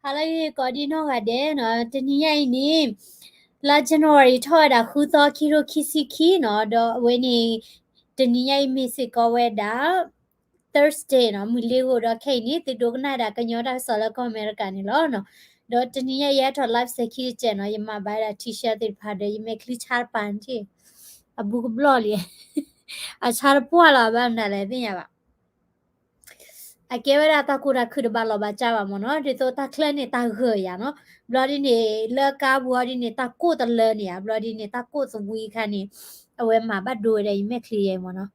ဟါလၢဂ့ၤကိးဒံနီၢ်ဂၤဒဲးနီၤ, တနံၤညါအံၤန့ၣ် လါ January ထီၣ်ဝဲဒၣ်ဃုသီ ခံကထိခံဆံခံနီၤ, ဒီးအဝဲန့ၣ် တနံၤညါအံၤမ့ၢ်စ့ၢ်ကီးဝဲဒၣ် Thursday နီၤ, မုၢ်လ့ၤဂိၢ်ဒီးခဲအံၤန့ၣ် သုဒိကနၣ်ဒၣ်ကညီတၢ်ကစီၣ်လၢကီၢ်အမဲရကၤန့ၣ်လီၤနီၤ. ဒီးတနံၤညါအံၤယဟဲထီၣ် live စဲၤခံတစဲးနီၤ, ယမၤဘၣ်ဝဲဒၣ် T-shirt သ့ၣ်တဖၣ်ဒီး ယမဲာ်ချံဆါတပၤန့ၣ်, အဘူးကဘျီၣ်လံ, အဆါတပှၢ်လီၤ ဘၣ်မနုၤလဲၣ်သ့ၣ်ညါဘၣ်. အကဲဝဲဒၣ်တၢ်ကူတၢ်ခုတဘၣ်လီၤဘၣ်စၢ်ဘၣ်မ့ၢ်နီၤ, ဒ်သိးတၢ်ချၢန့ၣ်တၢ်ဂၢၢ်ယၤနီၤ, ဘျီဒ်န့ၣ် လၢကါပူၤအီၤဒ်န့ၣ် တၢ်ကိၢ်တလၢန့ၣ်ဧါ, ဘျီဒ်န့ၣ် တၢ်ကိၢ်သဝံအခါန့ၣ် အဝဲမၤဘၣ်ဒိဝဲဒၣ်ယမဲာ်ချံယဲမ့ၢ်နီၤ.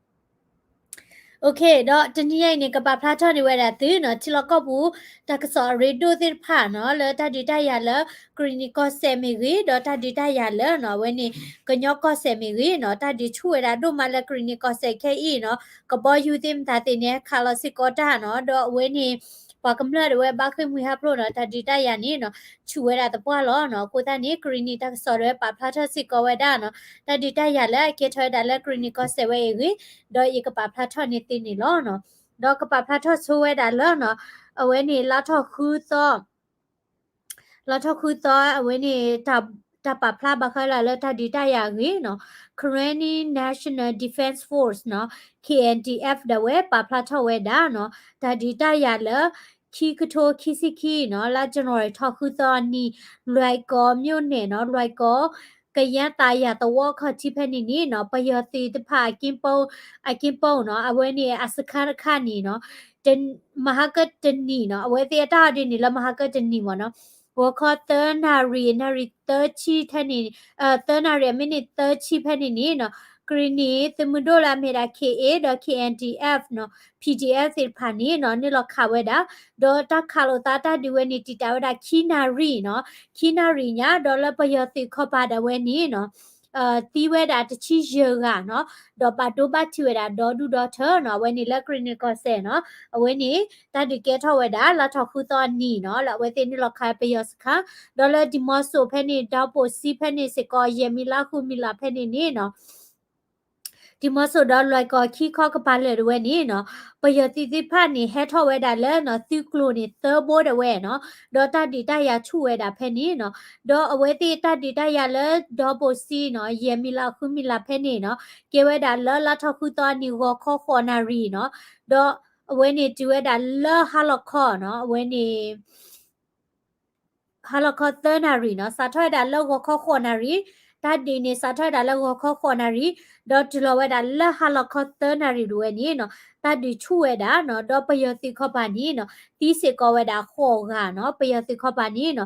Okay, ဒီးတနံၤညါအံၤန့ၣ် ကပာ်ဖျါထီၣ်န့ၢ်ဝဲဒၣ်သုနီၤ, ထံလီၢ်ကီၢ်ပူၤ တၢ်ကစီၣ်အရ့ဒိၣ်သ့ၣ်တဖၣ်နီၤ, လၢတၢ်ဒုးတၢ်ယၤလၢ ကရံၣ်နံၣ်ကီၢ်စဲၣ်မ့ၢ်ဂ့ၤ, ဒီးတၢ်ဒုးတၢ်ယၤလၢနီၤ, အဝဲန့ၣ် ကညီကီၢ်စဲၣ်မ့ၢ်ဂ့ၤနီၤ, တၢ်ဒုးဆူၣ်ဝဲဒၣ်ဒိၣ်မးလၢကရံၣ်နံၣ်ကီၢ်စဲၣ်ခဲအံၤနီၤ, ကဘီယူၤသ့ၣ်မတၤသ့ၣ်န့ၣ် ခးလီၤစ့ၢ်ကီးတၢ်နီၤ, ဒီးအဝဲန့ၣ် ပှၤကမျၢၢ်ဒၣ်ဝဲဘၣ်ဃ့ၢ်မှံဟးဖျိးနီၤ, တၢ်ဒုးတၢ်ယၤန့ၣ်နီၤ, ဆူၣ်ဝဲဒၣ်သပှၢ်လီၤနီၤ. အဃိသတးန့ၣ် ကရံၣ်နံၣ်တၢ်ကစီၣ်ဒၣ်ဝဲပာ်ဖျါထီၣ်စ့ၢ်ကီးဝဲဒၣ်နီၤ, တၢ်ဒုးတၢ်ယၤလၢအကဲထီၣ်ဝဲဒၣ်လၢကရံၣ်နံၣ်ကီၢ်စဲၣ်ဝဲအံၤဂ့ၤ, ဒီးယကပာ်ဖျါထီၣ်န့ၢ်သုန့ၣ်လီၤနီၤ. ဒီးကပာ်ဖျါထီၣ်ဆိဝဲဒၣ်လၢနီၤ, အဝဲန့ၣ် လါထီၣ်ဃုသီ လါထီၣ်ဃုသီ အဝဲန့ၣ် တၢ်ပာ်ဖျါဘၣ်ဃးလၢတၢ်ဒုးတၢ်ယၤအဂ့ၢ်နီၤ, Karenni National Defense Force နီၤ, K N D F ဒၣ်ဝဲပာ်ဖျါထီၣ်ဝဲဒၣ်နီၤ, တၢ်ဒုးတၢ်ယၤလၢ ခံကထိခံဆံခံနီၤ, လါ January ထီၣ်ဃုသီအနံၤ, လွဲၢ်ကီၢ်မြို့နယ်နီၤ, လွဲၢ်ကီၢ် ကယဲၢ်သးယၤသဝီခီၣ်ထံးဖဲန့ၣ်န့ၣ်နီၤ, ပယီၤသုးတဖၣ်အက့ပူ အက့ပူနီၤ, အဝဲန့ၣ်အစခါတခါန့ၣ်နီၤ, မဟါကတနံၤနီၤ, အဝဲသ့ၣ်အတၢ်အီၤဒ်န့ၣ်လၢမဟါကတနံၤမ့ၢ်နီၤ, ဂီၤခီသၢနၣ်ရံၣ်, နၣ်ရံၣ်သၢဆံထဲန့ၣ်, သၢနၣ်ရံၣ်အမံးနံးသၢဆံဖဲန့ၣ်န့ၣ်နီၤ, ကရံၣ်နံၣ်သုးမုၢ်ဒိၣ်လၢအမ့ၢ်ဒၣ် K A ဒီး K N D F နီၤ, P D F သ့ၣ်တဖၣ်န့ၣ်နီၤ, နုာ်လီၤခးဝဲဒၣ်, ဒီးတၢ်ခးလိာ်သးတၢ်ဒုးဝဲန့ၣ် တံာ်တာ်ဝဲဒၣ်ခံနၣ်ရံၣ်နီၤ, ခံနၣ်ရံၣ်ညါ, ဒီးလၢပယီၤသုးခီပၤဒၣ်ဝဲန့ၣ်နီၤ သံဝဲဒၣ်တဆံယဲၢ်ဂၤနီၤ, ဒီးဘၣ်ဒိဘၣ်ထံးဝဲဒၣ်ဒီဒူၣ်ဒီထၢနီၤ, အဝဲန့ၣ်လၢကရံၣ်နံၣ်ကီၢ်စဲၣ်နီၤ, အဝဲန့ၣ် တၢ်ဒုးကဲထီၣ်ဝဲဒၣ် လါထီၣ်ဃုသီအနံၤနီၤ, လၢအဝဲသ့ၣ်နုာ်လီၤခးပယီၤစခါ, ဒီးလၢဒံၤမီစိးဖဲန့ၣ် ဒီပိာ်စံဖဲန့ၣ်စ့ၢ်ကီး ယဲၢ်မံၤလါဃုမံၤလါဖဲန့ၣ်န့ၣ်နီၤ ဒံၤမီစိးဒီးလွဲၢ်ကီၢ်ခံခီကပၤလၢာ်ဒၣ်ဝဲန့ၣ်နီၤ, ပယီၤသုးသ့ၣ်တဖၣ်န့ၣ် ဟဲထီၣ်ဝဲဒၣ်လၢနီၤ သုးကျိၤန့ၣ်သၢဘိဒၣ်ဝဲနီၤ, ဒီးတၢ်ဒုးတၢ်ယၤဆူၣ်ဝဲဒၣ်ဖဲန့ၣ်နီၤ, ဒီးအဝဲသ့ၣ်တၢ်ဒုးတၢ်ယၤလၢဒီပိာ်စံနီၤ ယဲၢ်မံၤလါဃုမံၤလါဖဲန့ၣ်နီၤ, ကဲဝဲဒၣ်လၢလါထီၣ်ဃုသီအနံၤဂီၤခီဃိးနၣ်ရံၣ်နီၤ, ဒီးအဝဲန့ၣ်တုၤဝဲဒၣ်လၢဟါလီၤခီနီၤ, အဝဲန့ၣ် ဟါလီၤခီသၢနၣ်ရံၣ်နီၤ, စးထီၣ်ဝဲဒၣ်လၢဂီၤခီဃိးနၣ်ရံၣ်, တၢ်ဒုးန့ၣ် စးထီၣ်ဝဲဒၣ်လၢဂီၤခီဃိးနၣ်ရံၣ်, ဒီးတုၤလီၤဝဲဒၣ်လၢဟါလီၤခီသၢနၣ်ရံၣ်ဒၣ်ဝဲန့ၣ်နီၤ, တၢ်ဒုးဆူၣ်ဝဲဒၣ်နီၤ, ဒီးပယီၤသုးခီပၤန့ၣ်နီၤ, သံစ့ၢ်ကီးဝဲဒၣ်ဃိးဂၤနီၤ, ပယီၤသုးခီပၤန့ၣ်နီၤ,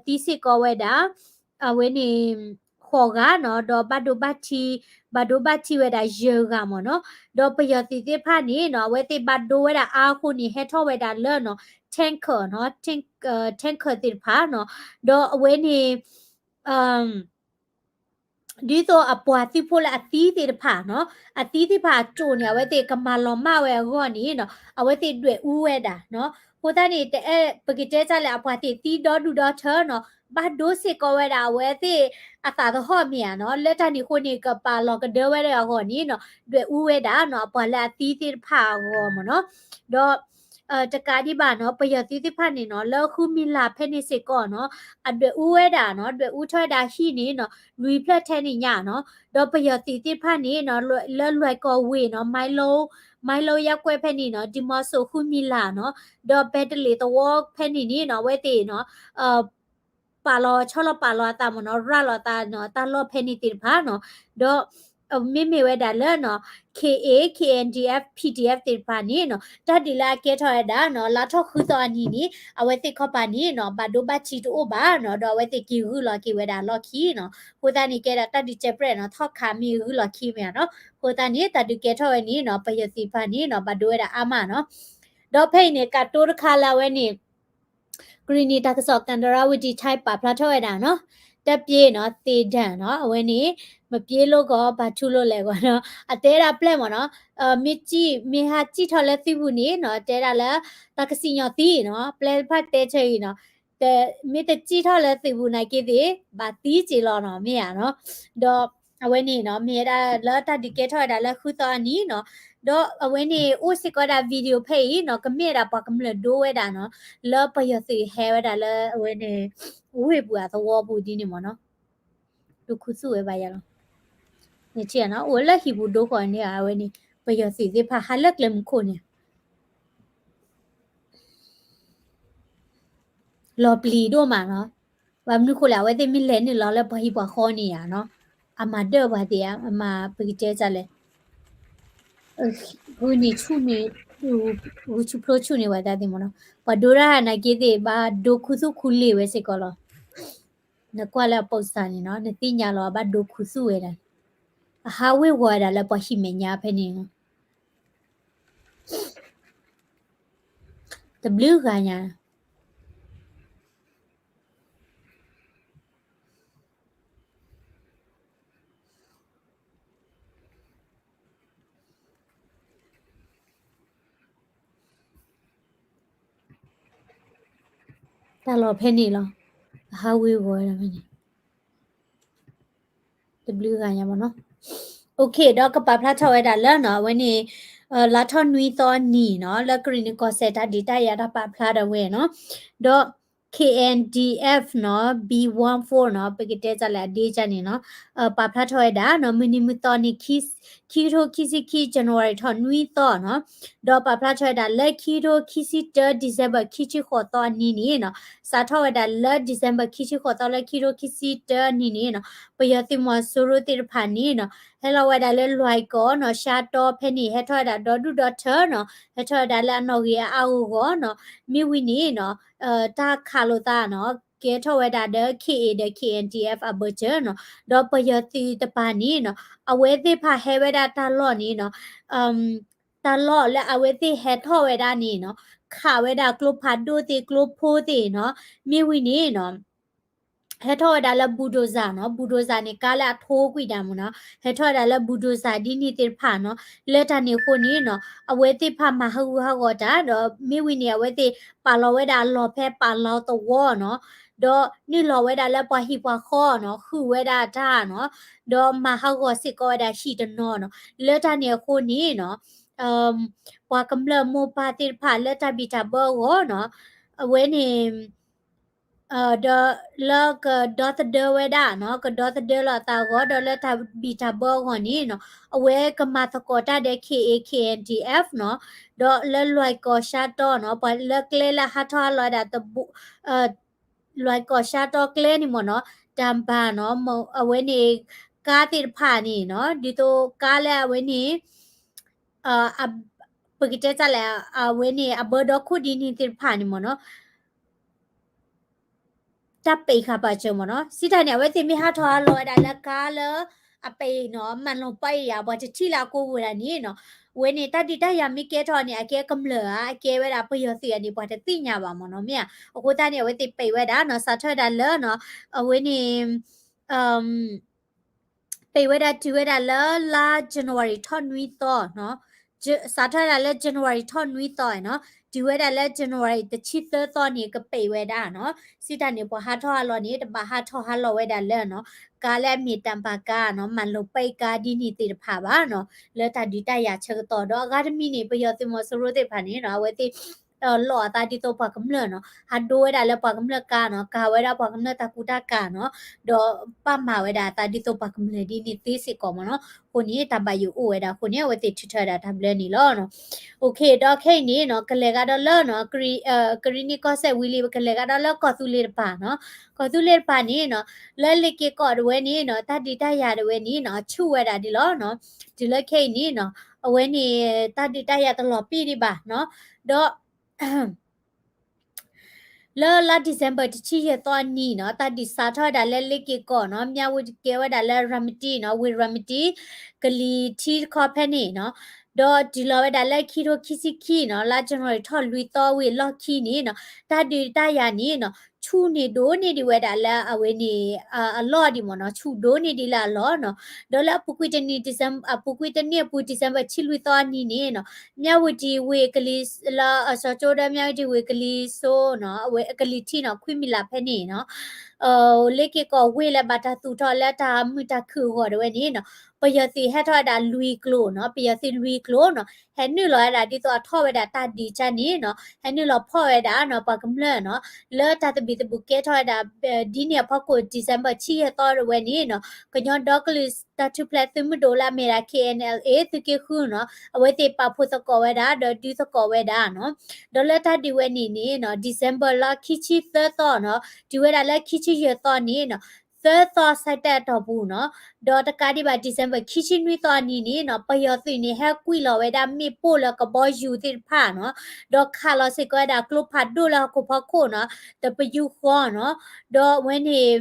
သံစ့ၢ်ကီးဝဲဒၣ် အဝဲန့ၣ် ဃိးဂၤနီၤ, ဒီးဘၣ်ဒိဘၣ်ထံး, ဘၣ်ဒိဘၣ်ထံးဝဲဒၣ်ယဲၢ်ဂၤမ့ၢ်နီၤ, ဒီးပယီၤသုးသ့ၣ်တဖၣ်န့ၣ်နီၤ, အဝဲသ့ၣ်ဘၣ်ဒိဝဲဒၣ်အါအဃိန့ၣ် ဟဲထီၣ်ဝဲဒၣ်လၢနီၤ tanker နီၤ, tank- tanker သ့ၣ်တဖၣ်နီၤ, ဒီးအဝဲန့ၣ် ဒ်သိးအပှၤသုးဖိလၢအသံသ့ၣ်တဖၣ်နီၤ, အသံသ့ၣ်တဖၣ်အစိၣ်န့ၣ် အဝဲသ့ၣ်ကမၤလီၤမၢ်ဝဲအဂီၢ်န့ၣ်နီၤ, အဝဲသ့ၣ်ဒွဲၣ်အူဝဲဒၣ်နီၤ, အဃိသတးန့ၣ် တအဲၣ် ပကတဲတၢ်လဲၣ် အပှၤသ့ၣ်သံဒီဒူၣ်ဒီထၢနီၤ, ဘၣ်ဒိစ့ၢ်ကီးဝဲဒၣ်အဝဲသ့ၣ်အသးသဟီၣ်မ့ၢ်ဧါနီၤ, လၢတၢ်န့ၣ်အဃိန့ၣ် ကပာ်လီၤကဒၢဝဲဒၣ်အဂီၢ်န့ၣ်နီၤ, ဒွဲၣ်အူဝဲဒၣ်နီၤ, အပှၤလၢအသံသ့ၣ်တဖၣ်အဂီၢ်မ့ၢ်နီၤ, ဒီး တကးဒံးဘၣ်နီၤ, ပယီၤသုးသ့ၣ်တဖၣ်န့ၣ်နီၤ, လၢဃုမံၤလၢ်ဖဲန့ၣ်စ့ၢ်ကီးနီၤ, အဒွဲၣ်အူဝဲဒၣ်နီၤ, ဒွဲၣ်အူထီၣ်ဝဲဒၣ်ဟံၣ်န့ၣ်နီၤ, လွံၢ်ဖျၢၣ်ထဲန့ၣ်ညါနီၤ, ဒီးပယီၤသုးသ့ၣ်တဖၣ်န့ၣ်နီၤ, လၢလွဲၢ်ကီၢ်ဝ့ၢ်နီၤ, မၢလီ မၢလီယါကွဲၢ်ဖဲန့ၣ်နီၤ, ဒံၣ်မီစိးဃုမံၤလၢ်နီၤ, ဒီးပဲတလ့ၣ်သဝီဖဲန့ၣ်န့ၣ်နီၤ, အဝဲသ့ၣ်နီၤ ပာ်လီၤဆီလီၤပာ်လီၤအသးမ့ၢ်နီၤ, ရၤလီၤအသးနီၤ, တၢ်လီၢ်ဖဲန့ၣ်သ့ၣ်တဖၣ်နီၤ, ဒီး မ့မ့ၢ်ဝဲဒၣ်လၢနီၤ, K A, K N D F, P D F သ့ၣ်တဖၣ်န့ၣ်နီၤ, တၢ်ဒုးလၢအကဲထီၣ်ဝဲဒၣ်နီၤ, လါထီၣ်ဃုသီအနံၤန့ၣ် အဝဲသ့ၣ်ခီပၤန့ၣ်နီၤ, ဘၣ်ဒိဘၣ်ထံးတအိၣ်ဘၣ်နီၤ, ဒီးအဝဲသ့ၣ်က့ၤဂုာ်လီၤက့ၤဝဲဒၣ်လီၢ်ခံနီၤ, အဃိသတးန့ၣ် ကဲဒၣ်တၢ်ဒုးစဲးပြဲးနီၤ, ထီၣ်ခးမ့ၢ်ဂုာ်လီၤခံမ့ၢ်ဧါနီၤ, အဃိသတးန့ၣ် တၢ်ဒုးကဲထီၣ်ဝဲန့ၣ်နီၤ, ပယီၤသ့ၣ်တဖၣ်န့ၣ်နီၤ, ဘၣ်ဒိဝဲဒၣ်အါမးနီၤ, ဒီးဖဲအံၤန့ၣ် ကးတိတခါလၢအဝဲန့ၣ် ကရံၣ်နံၣ်တၢ်ကစီၣ် သန္တရဝတီ Times ပာ်ဖျါထီၣ်ဝဲဒၣ်နီၤ, တၢ်ပျ့ၤနီၤ သေဒဏ်နီၤ, အဝဲန့ၣ် မပျ့ၤလိၣ်ကီး ဘၣ်ထူလိၣ်လဲၣ်ကီးနီၤ, အတဲဒၣ်ပျဲၢ်မ့ၢ်နီၤ, မ့ၢ်စံၣ် မ့ၢ်ဟးစံၣ်ထီၣ်လၢသုးပူၤန့ၣ်နီၤ, တဲဒၣ်လၢ တၢ်ကစံၣ်ညီၣ်သံနီၤ, ပျဲၢ်တဖၣ်တဲဆၢအံၤနီၤ, မ့ၢ်တစံၣ်ထီၣ်လၢသုးပူၤနာ်က့သ့ၣ် ဘၣ်သံက့ၤလီၤနီၤ, မ့ၢ်ဧါနီၤ, ဒီး အဝဲန့ၣ်နီၤ မ့ၢ်ဝဲဒၣ်လၢတၢ်ဒုးကဲထီၣ်ဝဲဒၣ်လၢဃုသီအနံၤနီၤ, ဒီးအဝဲန့ၣ်အိၣ်စ့ၢ်ကီးဝဲဒၣ် video ဖဲအံၤနီၤ, ကမ့ၢ်ဝဲဒၣ်ပှၤကမျၢၢ်ဒိဝဲဒၣ်နီၤ, လၢပယီၤသုးဟဲဝဲဒၣ်လၢအဝဲန့ၣ် ဝ့ၢ်ပူၤအသဝီပူၤဒ်န့ၣ်မ့ၢ်နီၤ, ဒိးခူသူၣ်ဝဲဘၣ်ယၤလီၤ. နထံၣ်နီၤ အိၣ်လၢဟံၣ်ပူၤဒိဃီၤန့ၣ် အဝဲန့ၣ် ပယီၤသုးသ့ၣ်တဖၣ်ဟးလၢကျဲမုၢ်ခိၣ်န့ၣ် လီၤပျံၤဒိၣ်မးနီၤ. ဘၣ်မနုၤဃိလဲၣ် အဝဲသ့ၣ်မ့ၢ်လဲၤနုာ်လီၤလၢပှၤဟံၣ်ပှၤဃီန့ၣ်ဧါနီၤ, အမၤဒၢၣ်ပှၤသ့ၣ်ဧါ, အမၤပကတဲတၢ်လဲၣ်, ဂုာ်န့ၢ်ဆူၣ်န့ၣ်, ဂုာ်ဆူၣ်ဖျိဆူၣ်န့ၢ်ပှၤသ့ၣ်မ့ၢ်နီၤ, ပှၤဒိတၢ်နာ်က့သ့ၣ် ဘၣ်ဒိခူသူၣ်ခူလ့ၢ်ဝဲစ့ၢ်ကီးလီၤ. နကွၢ်လၢအပိစၢ်န့ၣ်နီၤ နသ့ၣ်ညါလီၤ အဘၣ်ဒိခူသူၣ်ဝဲဒၣ်, အဟးဝ့ၤဝီၤဝဲဒၣ်လၢပှၤဟံၣ်မဲာ်ညါဖဲန့ၣ်နီၤ. တဘျုးဂၤညါ တၢ်လီၢ်ဖဲန့ၣ်လီၤ, အဟးဝ့ၤဝီၤဝဲဒၣ်ဖဲန့ၣ် တဘျုးဂၤညါမ့ၢ်နီၤ. OK ဒီးကပာ်ဖျါထီၣ်ဝဲဒၣ်လၢနီၤ အဝဲန့ၣ် လါထီၣ်နွံသီအနံၤနီၤ လၢကရံၣ်နံၣ်ကီၢ်စဲၣ်တၢ်ဒုးတၢ်ယၤတၢ်ပာ်ဖျါဒၣ်ဝဲနီၤ, ဒီး K N D F နီၤ B one four နီၤ ပကတဲတၢ်လၢအဒ့ကန့ၣ်နီၤ, ပာ်ဖျါထီၣ်ဝဲဒၣ်နီၤ မုၢ်နံၤမုၢ်သီန့ၣ် ခံကထိခံဆံခံ January ထီၣ်နွံသီနီၤ, ဒီးပာ်ဖျါထီၣ်ဝဲဒၣ်လၢခံကထိခံဆံတၢ December ခံဆံဃိးသီအနံၤန့ၣ်နီၤ, စးထီၣ်ဝဲဒၣ်လၢ December ခံဆံဃိးသီလၢခံကထိခံဆံတၢအနံၤန့ၣ်နီၤ, ပယီၤသုးမီၤစိရိၤသ့ၣ်တဖၣ်န့ၣ်နီၤ ဟဲလီၤဝဲဒၣ်လၢလွဲၢ်ကီၢ်နီၤ ရှါတီဖဲန့ၣ် ဟဲထီၣ်ဝဲဒၣ်ဒီဒူၣ်ဒီထၢနီၤ, ဟဲထီၣ်ဝဲဒၣ်လၢအနီၣ်ဂံၢ်အါအါဂီၢ်ဂီၢ်နီၤ, မ့ၢ်ဝံၤန့ၣ်နီၤ တၢ်ခးလိာ်သးနီၤ ကဲထီၣ်ဝဲဒၣ်ဒီး K A ဒီး K N D F အဘၢၣ်စၢၤနီၤ, ဒီးပယီၤသုးတပၤန့ၣ်နီၤ အဝဲသ့ၣ်တဖၣ်ဟဲဝဲဒၣ်တၢ်လီၢ်န့ၣ်နီၤ တၢ်လီၢ်လၢအဝဲသ့ၣ်ဟဲထီၣ်ဝဲဒၣ်န့ၣ်နီၤ ခးဝဲဒၣ်ကျိဖးဒိၣ်သ့ၣ်ကျိဖိသ့ၣ်နီၤ, မ့ၢ်ဝံၤန့ၣ်နီၤ ဟဲထီၣ်ဝဲဒၣ်လၢ bulldozer နီၤ, bulldozer န့ၣ် ကါလၢအထိကွံာ်ဒၣ်မ့ၢ်နီၤ, ဟဲထီၣ်ဝဲဒၣ်လၢ bulldozer ဒ်န့ၣ်သ့ၣ်တဖၣ်နီၤ, လၢတၢ်န့ၣ်အဃိန့ၣ်နီၤ အဝဲသ့ၣ်တဖၣ်မၤဟးဂူာ်ဟးဂီၤတၢ် ဒီးမ့ၢ်ဝံၤန့ၣ် အဝဲသ့ၣ်ပာ်လီၤဝဲဒၣ်အလီၢ်ဖဲပာ်လီၤသဝီနီၤ, ဒီးနုာ်လီၤဝဲဒၣ်လၢပှၤဟံၣ်ပှၤဃီနီၤ ဃုာ်ဝဲဒၣ်တၢ်နီၤ, ဒီးမၤဟးဂီၤစ့ၢ်ကီးဝဲဒၣ်ဟံၣ်တနီၤနီၤ, လၢတၢ်န့ၣ်အဃိန့ၣ်နီၤ ပှၤကမျၢၢ်မိၢ်ပၢ်သ့ၣ်တဖၣ်လၢတၢ်ဘံၣ်တၢ်ဘၢအဂီၢ်နီၤ, အဝဲန့ၣ် ဒီးလၢကဒီသဒၢဝဲဒၣ်နီၤ, ကဒီသဒၢလီၤအသးအဂီၢ် ဒီးလၢတၢ်ဘံၣ်တၢ်ဘၢအဂီၢ်န့ၣ်နီၤ, အဝဲကမၤသကိးတၢ်ဒီး K A K N D F နီၤ, ဒီးလၢလွဲၢ်ကီၢ်ရှါတီနီၤ, ပှၤလၢကျဲလၢအဟးထီၣ်ဟးလီၤဝဲဒၣ်တဘိ လွဲၢ်ကီၢ်ရှါတီကျဲန့ၣ်မ့ၢ်နီၤ, တၢ်ဘၣ်နီၤ, အဝဲန့ၣ် ကါသ့ၣ်တဖၣ်န့ၣ်နီၤ, ဒ်သိးကါလၢအဝဲန့ၣ် ပကတဲတၢ်လဲၣ်, အဝဲန့ၣ် အဘၢဒီခိၣ်ဒ်န့ၣ်သ့ၣ်တဖၣ်န့ၣ်မ့ၢ်နီၤ, တၢ်ပဲာ်ဃာ်ပာ်စၢၤမ့ၢ်နီၤ, စံးတၢ်န့ၣ် အဝဲသ့ၣ်မ့ၢ်ဟးထီၣ်ဟးလီၤဝဲဒၣ်လၢကါလၢအပဲာ်နီၤ, မၤလီၤပှီၢ်အံၤယၤ ပှၤတထံၣ်လၢအကိးပူၤဒၣ်န့ၣ်နီၤ, အဝဲန့ၣ် တၢ်ဒုးတၢ်ယၤမ့ၢ်ကဲထီၣ်န့ၣ် အကဲကမျၢၢ်ဧါ, အကဲဝဲဒၣ်ပယီၤသုးဧါန့ၣ် ပှၤတသ့ၣ်ညါဘၣ်မ့ၢ်နီၤ, မ့ၢ်ဧါ, အဃိသတးန့ၣ် အဝဲသ့ၣ်ပဲာ်ဝဲဒၣ်နီၤ, စးထီၣ်ဝဲဒၣ်လၢနီၤ, အဝဲန့ၣ် ပဲာ်ဝဲဒၣ်တုၤဝဲဒၣ်လၢလါ January ထီၣ်နွံသီနီၤ, စးထီၣ်ဝဲဒၣ်လၢ January ထီၣ်နွံသီနီၤ, တုၤဝဲဒၣ်လၢ January တဆံသၢသီန့ၣ် ကပဲာ်ဝဲဒၣ်နီၤ, စံးတၢ်န့ၣ် ပှၤဟးထီၣ်ဟးလီၤန့ၣ် တဘၣ်ဟးထီၣ်ဟးလီၤဝဲဒၣ်လၢနီၤ, ကါလၢအမ့ၢ်တၢ်ဘၣ်ကါနီၤ, မၤလီၤပှီၢ်ကါဒ်န့ၣ်သ့ၣ်တဖၣ်ဘၣ်နီၤ, လၢတၢ်ဒုးတၢ်ယၤဆၢကတီၢ်ဒီးအဂၤတမံၤန့ၣ် ပယီၤသုးမီၤစိရိၤသ့ၣ်တဖၣ်န့ၣ်နီၤ, အဝဲသ့ၣ် လီၢ်အသးဒ်သိးပှၤကမျၢၢ်နီၤ, ဟးဒိဝဲဒၣ်လၢပှၤကမျၢၢ်ကါနီၤ, ကၤဝဲဒၣ်ပှၤကမျၢၢ်တၢ်ကူတၢ်ကၤနီၤ, ဒီးပာ်မၤဝဲဒၣ်အသးဒ်သိးပှၤကမျၢၢ်ဒ်န့ၣ်သ့စ့ၢ်ကီးမ့ၢ်နီၤ, အဃိန့ၣ် တၢ်ဘၣ်ယိၣ်အိၣ်ဝဲဒၣ်အဃိန့ၣ် အဝဲသ့ၣ်ထုးထီၣ်ဝဲဒၣ်တၢ်ဘျၢန့ၣ်လီၤနီၤ. အိၣ်ခ့ ဒီးခဲအံၤန့ၣ်နီၤ ကလဲၤဂၤဒီးလၢနီၤ, ကရံၣ်နံၣ်ကီၢ်စဲၣ်ဝံၤလံ ပကလဲၤဂၤဒီးလၢကီၢ်သူလ့ၤတပၤနီၤ, ကီၢ်သူလ့ၤတပၤန့ၣ်နီၤ, လၢလ့ၣ်က့ၤကီၢ်ဒၣ်ဝဲန့ၣ်နီၤ, တၢ်ဒုးတၢ်ယၤဒၣ်ဝဲန့ၣ်နီၤ, ဆူၣ်ဝဲဒၣ်ဒ်လီၤနီၤ, တုၤလၢခဲအံၤန့ၣ်နီၤ, အဝဲန့ၣ် တၢ်ဒုးတၢ်ယၤတလီၤပံာ်ဒံးဘၣ်နီၤ, ဒီး လၢလါ December တဆံယဲၢ်သီအနံၤနီၤ, တၢ်ဒုးစးထီၣ်ဝဲဒၣ်လၢလ့ၣ်က့ၤကီၢ်နီၤ, မၠၣ်ဝတံၣ်ကဲဝဲဒၣ်လၢ ရၤမတံနီၤ, ဝ့ၢ်ရၤမတံ, ကလံၤထံးတခီဖဲန့ၣ်နီၤ, ဒီးတုၤလီၤဝဲဒၣ်လၢခံထိခံဆံခံနီၤ, လါ January ထီၣ်လွံၢ်သီဝံၤအလီၢ်ခံန့ၣ်နီၤ, တၢ်ဒုးတၢ်ယၤန့ၣ်နီၤ, ဆူၣ်န့ၢ်ဒိၣ်န့ၢ်ဒံးဝဲဒၣ်လၢအဝဲန့ၣ် အလီၢ်ဒံးမ့ၢ်နီၤ, ဆူၣ်ဒိၣ်န့ၢ်ဒံးလၢအလီၢ်နီၤ, ဒီးလၢအပူၤကွံာ်တနံၣ် December အပူၤကွံာ်တနံၣ်အပူၤ December တဆံလွံၢ်သီအနံၤန့ၣ်နီၤ, မၠၣ်ဝတံၣ်ဝ့ၢ်ကလံၤ လၢအစီၤကၠိဒီးမၠၣ်ဝတံၣ်ဝ့ၢ်ကလံၤစိနီၤ, အဝဲကလံၤထံးနီၤ, ခွံမံၤလးဖဲန့ၣ်နီၤ, လ့ၣ်က့ၤကီၢ်ဝ့ၢ်လၢဘၣ်တၢ်သူၣ်ထီၣ်လၢတၢ်မုာ်တၢ်ခုၣ်အဂီၢ်ဒၣ်ဝဲန့ၣ်နီၤ, ပယီၤသုးဟဲထီၣ်ဝဲဒၣ်လွံၢ်ကျိၤနီၤ, ပယီၤသုးလွံၢ်ကျိၤနီၤ ဟဲနုာ်လီၤဝဲဒၣ်ဒ်သိးအထီၣ်ဝဲဒၣ်တၢ်ဒုးကါန့ၣ်နီၤ, ဟဲနုာ်လီၤဖီၣ်ဝဲဒၣ်နီၤ ပှၤကမျၢၢ်နီၤ, လၢတၢ်သဘံၣ်သဘုၣ်ကဲထီၣ်ဝဲဒၣ် ဒ်န့ၣ်အဖီခိၣ် December ဆံယဲၢ်သီဒၣ်ဝဲန့ၣ်နီၤ, ကညီဒီကလုာ်တၢ်ထူၣ်ဖျဲးသုးမုၢ်ဒိၣ်လၢအမ့ၢ်ဒၣ် K N L A သုးက့ဃုနီၤ, အဝဲသ့ၣ်ပာ်ဖှိၣ်သကိးဝဲဒၣ် ဒီးဒုးသကိးဝဲဒၣ်နီၤ, ဒီးလၢတၢ်ဒုးဝဲန့ၣ်န့ၣ်နီၤ December လါခံဆံသၢသီနီၤ, တုၤဝဲဒၣ်လၢခံဆံယဲၢ်သီန့ၣ်နီၤ, သၢသီဆၢကတီၢ်အတီၢ်ပူၤနီၤ, ဒီးတကးဒံးဘၣ် December ခံဆံနွံသီအနံၤန့ၣ်နီၤ, ပယီၤသုးန့ၣ်ဟဲကွံာ်လီၤဝဲဒၣ်မ့ၣ်ပိၢ်လၢကဘီယူၤသ့ၣ်တဖၣ်နီၤ, ဒီးခးလီၤစ့ၢ်ကီးဝဲဒၣ်ကျိဖးဒိၣ်လၢဟီၣ်ခိၣ်ဖီခိၣ်နီၤ, တပယူဃီနီၤ, ဒီးအဝဲန့ၣ်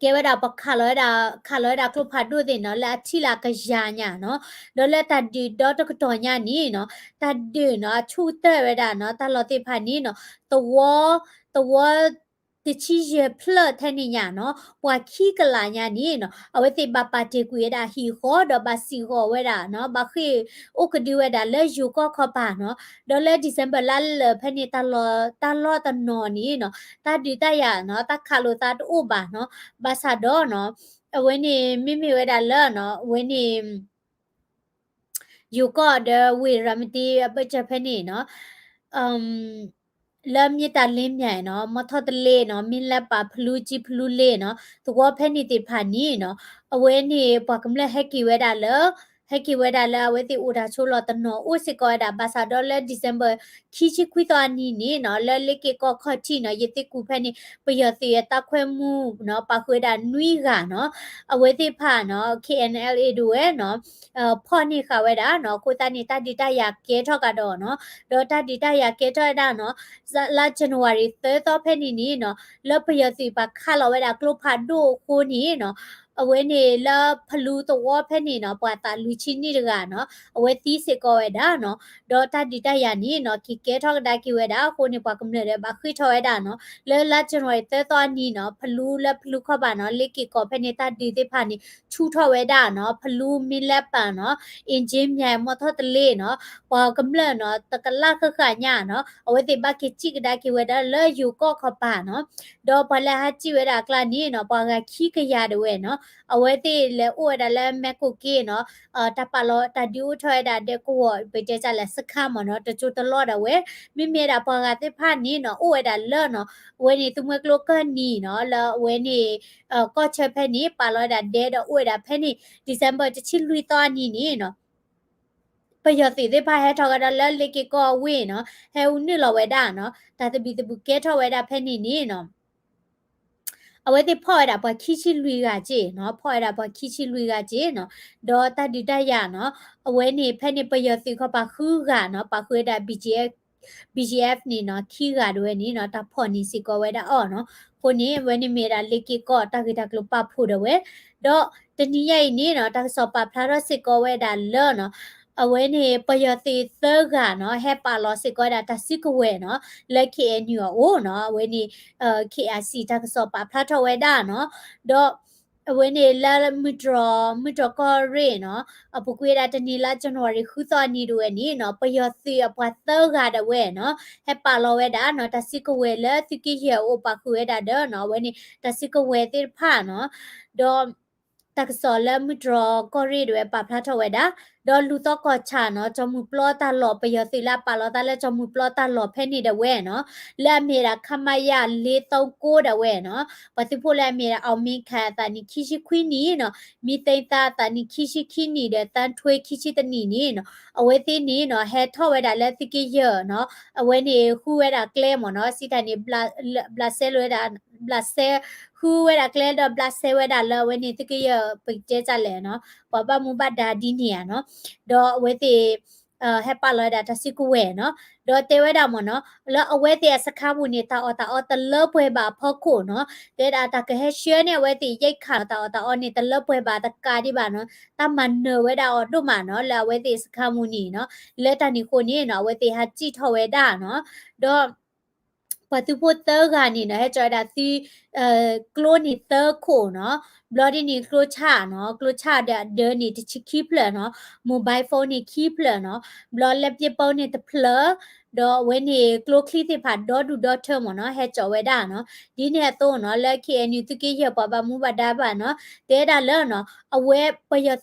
ကဲဝဲဒၣ်ပှၤခးလီၤဝဲဒၣ် ခးလီၤဝဲဒၣ်ကျိဖးဒိၣ်သ့ၣ်နီၤ လၢအထံၣ်လၢအကယၤညါနီၤ, ဒီးလၢတၢ်ဒုးဒီတကတီၢ်ညါန့ၣ်နီၤ, တၢ်ဒုးနီၤ အဆူၣ်တၢၢ်ဝဲဒၣ်နီၤ တၢ်လီၢ်သ့ၣ်တဖၣ်န့ၣ်နီၤ, သဝီ သဝီ တဆံယဲၢ်ဖျၢၣ်ထဲန့ၣ်ညါနီၤ, ပှၤခံကလးညါန့ၣ်နီၤ အဝဲသ့ၣ်ဘၣ်ပာ်တ့ၢ်ကွံာ်ဝဲဒၣ်ဟံၣ်ဃီ ဒီးဘၣ်စံၣ်ဃီၤဝဲဒၣ်နီၤ ဘၣ်ဃ့ၢ်အိၣ်ကဒုဝဲဒၣ်လၢယိၤကီၢ်ခီပၤနီၤ, ဒီးလၢ December လါလၢာ်ဖဲန့ၣ် တၢ်လီၢ်တနီၤန့ၣ်နီၤ တၢ်ဒုးတၢ်ယၤနီၤ တၢ်ခးလိာ်သးတအိၣ်ဘၣ်နီၤ, ဘၣ်ဆၣ်ဒီးနီၤ အဝဲန့ၣ် မ့မ့ၢ်ဝဲဒၣ်လၢနီၤ အဝဲန့ၣ် ယိၤကီၢ်ဒီးဝ့ၢ်ရၤမတံအဘၢၣ်စၢၤဖဲန့ၣ်နီၤ, လၢမ့ၢ်တၢ်လ့မၠဲၣ်နီၤ မီၢ်ထီၣ်တလ့နီၤ မ့ၢ်လၢပာ်ဖလူကၠံဖလူလ့နီၤ သဝီဖဲန့ၣ်သ့ၣ်တဖၣ်န့ၣ်နီၤ, အဝဲန့ၣ်ပှၤကမျၢၢ်ဟဲက့ၤဝဲဒၣ်လၢ ဟဲက့ၤဝဲဒၣ်လၢအဝဲသ့ၣ်အိၣ်တၢ်ဆိးလီၤတနီၤအိၣ်စ့ၢ်ကီးဝဲဒၣ် ဘၣ်ဆၣ်ဒီးလၢ December ခံဆံခွံသီအနံၤန့ၣ်နီၤ လၢလ့ၣ်က့ၤကီၢ်ခီၣ်ထံးနီၤ ယသ့ၣ်ကူၣ်ဖဲန့ၣ် ပယီၤသုးအတၢ်ခွဲမူနီၤ ပာ်ဃုာ်ဝဲဒၣ်နွံဂၤနီၤ, အဝဲသ့ၣ်တဖၣ်နီၤ K N L A ဒၣ်ဝဲနီၤ ဖီၣ်န့ၢ်ဃာ်ဝဲဒၣ်နီၤ အဃိသတးန့ၣ် တၢ်ဒုးတၢ်ယၤကဲထီၣ်ကဒီးနီၤ, ဒီးတၢ်ဒုးတၢ်ယၤကဲထီၣ်ဝဲဒၣ်နီၤ လါ January သၢသီဖဲန့ၣ်န့ၣ်နီၤ လၢပယီၤသုးပှၤခးလီၤဝဲဒၣ်ကျိဖးဒိၣ်အဃိန့ၣ်နီၤ အဝဲန့ၣ်လၢဖလူသဝီဖဲန့ၣ်နီၤ ပှၤသးလွံၢ်ဆံနံၣ်တဂၤနီၤ အဝဲသံစ့ၢ်ကီးဝဲဒၣ်နီၤ, ဒီးတၢ်ဒုးတၢ်ယၤန့ၣ်နီၤ က့ၤကဲထီၣ်ကဒါက့ၤဝဲဒၣ်အဃိန့ၣ် ပှၤကမျၢၢ်ဒီးဘၣ်ဃ့ၢ်ထီၣ်ဝဲဒၣ်နီၤ, လၢလါ January သၢသီအနံၤနီၤ ဖလူလၢဖလူခီၣ်ဘၣ်နီၤ လ့ၣ်က့ၤကီၢ်ဖဲန့ၣ်တၢ်ဒုးသ့ၣ်တဖၣ်န့ၣ် ဆူၣ်ထီၣ်ဝဲဒၣ်နီၤ, ဖလူမ့ၢ်လဲပာ်နီၤ အ့ၣ်ကၠ့မၠဲၣ် မီၢ်ထီၣ်တလ့နီၤ ပှၤကမျၢၢ်နီၤ တကလးဃၣ်ဃၣ်ညါနီၤ အဝဲသ့ၣ်ဘၣ်က့ၤစံၣ်ကဒါက့ၤဝဲဒၣ်လၢယိၤကီၢ်ခီပၤနီၤ, ဒီးပှၤလၢဟးစံၣ်ဝဲဒၣ်အကျါန့ၣ်နီၤ ပှၤဂၤခံကယၤဒၣ်ဝဲနီၤ, အဝဲသ့ၣ်လဲၤအိၣ်ဝဲဒၣ်လၢမဲၢ်ကိၣ်က့နီၤ, တၢ်ပာ်လီၤတၢ်ဒုးအိၣ်ထီၣ်ဝဲဒၣ်ဒီးကဝီၤ ပတဲတၢ်လဲၣ် စခါမ့ၢ်နီၤ တကၠိတလီၢ်ဒၣ်ဝဲ, မ့မ့ၢ်ဝဲဒၣ်ပှၤဂၤသ့ၣ်တဖၣ်န့ၣ်နီၤ အိၣ်ဝဲဒၣ်လၢနီၤ အဝဲန့ၣ် သုးမွဲကျိကၢၢ်နံၤနီၤ လၢအဝဲန့ၣ် ကီၢ်ဆၢဖဲန့ၣ် ပာ်လီၤဝဲဒၣ်ဒဲဒီးအိၣ်ဝဲဒၣ်ဖဲန့ၣ် December တဆံလွံၢ်သီအနံၤန့ၣ်နီၤ ပယီၤသုးသ့ၣ်တဖၣ်ဟဲထီၣ်ကဒီးလၢလ့ၣ်က့ၤကီၢ်အဝ့ၢ်နီၤ ဟဲအူနုာ်လီၤဝဲဒၣ်နီၤ တၢ်သဘံၣ်သဘုၣ်ကဲထီၣ်ဝဲဒၣ်ဖဲန့ၣ်န့ၣ်နီၤ အဝဲသ့ၣ်ဖီၣ်ဝဲဒၣ်ပှၤခံဆံလွံၢ်ဂၤက့နီၤ ဖီၣ်ဝဲဒၣ်ပှၤခံဆံလွံၢ်ဂၤက့နီၤ, ဒီးတၢ်ဒုးတၢ်ယၤနီၤ အဝဲန့ၣ်ဖဲန့ၣ်ပယီၤသုးခီပၤဃုဂၤနီၤ ပာ်ဃုာ်ဝဲဒၣ် BGF BGF န့ၣ်နီၤ ခံဂၤဒၣ်ဝဲန့ၣ်နီၤ တၢ်ဖီၣ်န့ၢ်စ့ၢ်ကီးဝဲဒၣ်အီၤနီၤ, အဃိန့ၣ် အဝဲန့ၣ်မ့ၢ်ဝဲဒၣ်လ့ၣ်က့ၤကီၢ်တၢ်ဂ့ၢ်တၢ်ကျိၤပာ်ဖှိၣ်ဒၣ်ဝဲ, ဒီးတနံၤညါအံၤန့ၣ်နီၤ တၢ်ကစီၣ်ပာ်ဖျါထီၣ်စ့ၢ်ကီးဝဲဒၣ်လၢနီၤ အဝဲန့ၣ် ပယီၤသုးသၢဂၤနီၤ ဟဲပာ်လီၤစ့ၢ်ကီးဝဲဒၣ်တၢ်စုကဝဲၤနီၤ လၢ K N U အအိၣ်နီၤ အဝဲန့ၣ် K I C တၢ်ကစီၣ်ပာ်ဖျါထီၣ်ဝဲဒၣ်နီၤ, ဒီး အဝဲန့ၣ်လၢမုၢ်တြီၤ မုၢ်တြီၤကီၢ်ရ့ၣ်နီၤ အပူၤကွံာ်ဝဲဒၣ်တနံၤလါ January ဃုသီအနံၤဒၣ်ဝဲန့ၣ်နီၤ ပယီၤသုးအပှၤသၢဂၤဒၣ်ဝဲနီၤ ဟဲပာ်လီၤဝဲဒၣ်နီၤ တၢ်စုကဝဲၤလၢသုးက့ယဲၢ်အအိၣ်ပာ်ဃုာ်ဝဲဒၣ်ဒီးနီၤ အဝဲန့ၣ် တၢ်စုကဝဲၤသ့ၣ်တဖၣ်နီၤ, ဒီး တၢ်ကစီၣ်လၢမုၢ်တြီၤကီၢ်ရ့ၣ်ဒၣ်ဝဲပာ်ဖျါထီၣ်ဝဲဒၣ်, ဒီးလူၤသီကီၢ်ဆၣ်နီၤ ကၠီၤမုၢ်ပျီတၢ်လီၢ် ပယီၤသုးလၢအပာ်လီၤသးလၢကၠီၤမုၢ်ပျီတၢ်လီၢ်ဖဲန့ၣ်ဒၣ်ဝဲနီၤ လၢအမ့ၢ်ဝဲဒၣ် ခမရ လေးသုံးကိုး ဒၣ်ဝဲနီၤ, ပှၤသုးဖိလၢအမ့ၢ်ဝဲဒၣ် အောင်မင်းခိုင် အသးနံၣ်ခံဆံခွံနံၣ်နီၤ, မင်းသိမ်းသား အသးနံၣ်ခံဆံခံနံၣ်ဒီး သန်းထွေး ခံဆံတၢနံၣ်န့ၣ်နီၤ, အဝဲသ့ၣ်န့ၣ်နီၤ ဟဲထီၣ်ဝဲဒၣ်လၢသုးက့ယဲၢ်နီၤ, အဝဲန့ၣ်ဃုဝဲဒၣ်ကျဲမ့ၢ်နီၤ, စံးတၢ်န့ၣ် ဘျးစဲလိာ်ဝဲဒၣ် ဘျးစဲ ဃုဝဲဒၣ်ကျဲဒီးဘျးစဲဝဲဒၣ်လၢအဝဲန့ၣ် သုးက့ယဲၢ် ပကတဲတၢ်လဲၣ်နီၤ, ပှၤဘၣ်မူဘၣ်ဒါဒ်န့ၣ်ဧါနီၤ, ဒီးအဝဲသ့ၣ် ဟဲပာ်လီၤဝဲဒၣ်တၢ်စုကဝဲၤနီၤ, ဒီးတဲဝဲဒၣ်မ့ၢ်နီၤ လၢအဝဲသ့ၣ်အစခါပူၤန့ၣ် တၢ်အီၣ်တၢ်အီတလၢပှဲၤဘၣ်အဖီခိၣ်နီၤ, တဲဒၣ်တၢ်ကဟဲဆှၢန့ၢ်အဝဲသ့ၣ် ရိက္ခာ နီၤ, တၢ်အီၣ်တၢ်အီန့ၣ် တလၢပှဲၤဘၣ်တကးဒံးဘၣ်နီၤ, တၢ်မၤနၢၤဝဲဒၣ်အီၤဒိၣ်မးနီၤ လၢအဝဲသ့ၣ်စခါပူၤန့ၣ်နီၤ, လၢတၢ်န့ၣ်အဃိန့ၣ်နီၤ အဝဲသ့ၣ်ဟးစံၣ်ထီၣ်ဝဲဒၣ်နီၤ, ဒီး ပှၤသုးဖိသၢဂၤန့ၣ်နီၤ ဟဲစိာ်ဝဲဒၣ်သု ကျိန့ၣ်သၢခိၣ်နီၤ, ဘျီဒ်န့ၣ်ကျိဆၣ်နီၤ, ကျိဆၣ်ဒီးအဒၢန့ၣ်တဆံခံဖျၢၣ်နီၤ, mobile phone န့ၣ်ခံဖျၢၣ်နီၤ, ဘျီလၢပျ့ၤပိန့ၣ်တဖျၢၣ်, ဒီးအဝဲန့ၣ်ကျိချံသ့ၣ်တဖၣ်ဒီဒူၣ်ဒီထၢမ့ၢ်နီၤ ဟဲကၠီးဝဲဒၣ်နီၤ. ဒ်န့ၣ်အသိးနီၤ လၢ K N U သုးက့ယဲၢ်ပှၤဘၣ်မူဘၣ်ဒါဘၣ်နီၤ တဲဒၣ်လၢနီၤ အဝဲပယီၤ